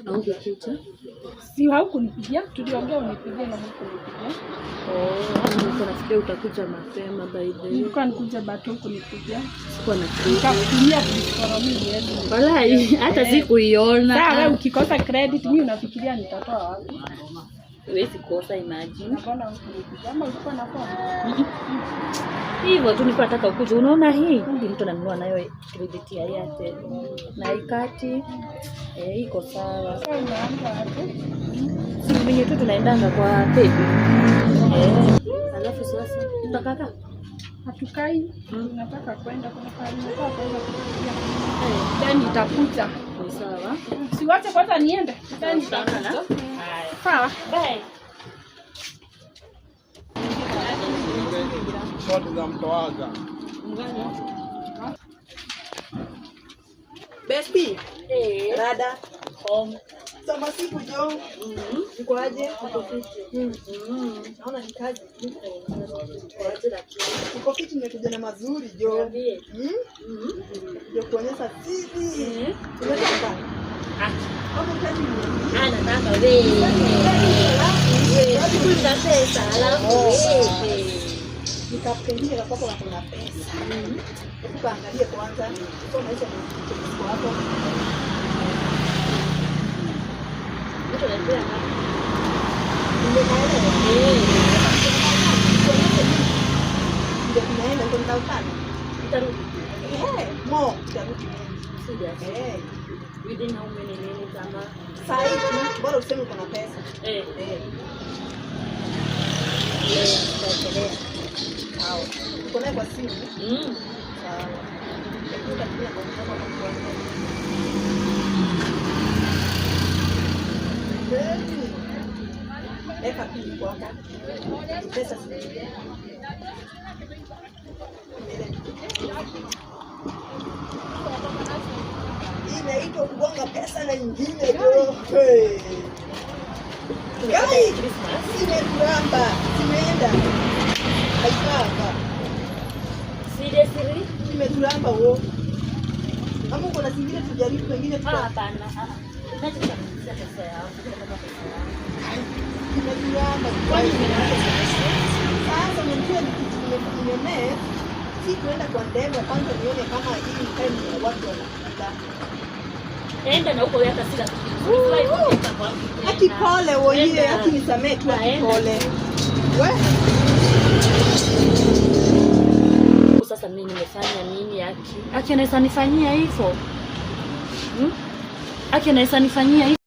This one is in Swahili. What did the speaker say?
Haukukuja? Si haukunipigia? Tuliongea unipigie na hukunipigia. Oh, nilikuwa nafikiria utakuja mapema, by the way. Nilikuwa nikuje but hukunipigia. Sikuwa na credit. Nikakutumia, please mimi niweze. Walai, hata sikuiona. Sasa wewe ukikosa credit, mimi unafikiria nitatoa wapi? Huwezi kosa, imagine. Na mbona hukunipigia? Ama ulikuwa na phone? Hivyo tu nilikuwa nataka ukuje. Unaona hii? Kumbe mtu ananunua nayo credit ya Airtel. Na ikati eh, iko sawa. Sasa unaanza aje? Si venye tu tunaendanga kwa baby. Eh. Alafu sasa tutakaka. Hatukai. Nataka kwenda, kuna pahali nataka kwenda kupigia. Eh, Then nitakuja. ni sawa. Siwache kwanza niende. Then Tutaonana. nitakuja. Haya. Sawa. Bye. Shoti za mtoaga. Besti, Eh, rada, home. soma siku jo. Uko aje? Naona ni kazi. Uko fiti, nimekuja na mazuri jo. Niambie. Nimekuja kuonyesha siri. Unataka? Ah. Kama hutaki niambie. Ah, nataka we. We, kuna pesa alafu we. Nikapendile kwa kwako kuna pesa. Hebu kaangalie kwanza. Soma hicho mfuko wako. Mtu anapea ngapi? Nimeelewa. Eh, Ndio tunaenda huko nitautana. utarudi. Eh, mo utarudi. Serious. Eh. Within how many minutes ama? Saa hii tu bora useme uko na pesa. Eh, Eh. tutaendelea. Sawa. Uko naye kwa simu? Mm. Sawa. Hebu utatumia kwa mkono kwa kwanza. Hey. Weka pili kwako. Pesa zinaingia. Hii inaitwa kugonga pesa na ingine jo. Hey. Guy, zimekuramba, zimeenda. Haifaa. Seriously? Imeturamba wo. Ama uko na zingine tujaribu pengine Ah, tuta hapana. Ah. Nataka kusikia pesa yangu. Nataka pesa yangu. Imeturamba. Kwani nimeacha pesa? Sasa unajua ni kitu nimemee, si kuenda kwa ndembe kwanza nione kama hii ni time ya watu wanakula. Enda na huko hata sila. Usifurahi kutoka kwangu tena. Haki pole woye, Enda. haki nisamee tu, haki Enda. pole. We, Sasa mimi nimefanya nini Aki? Aki anaweza nifanyia hivyo? Hmm? Aki anaweza nifanyia hivyo?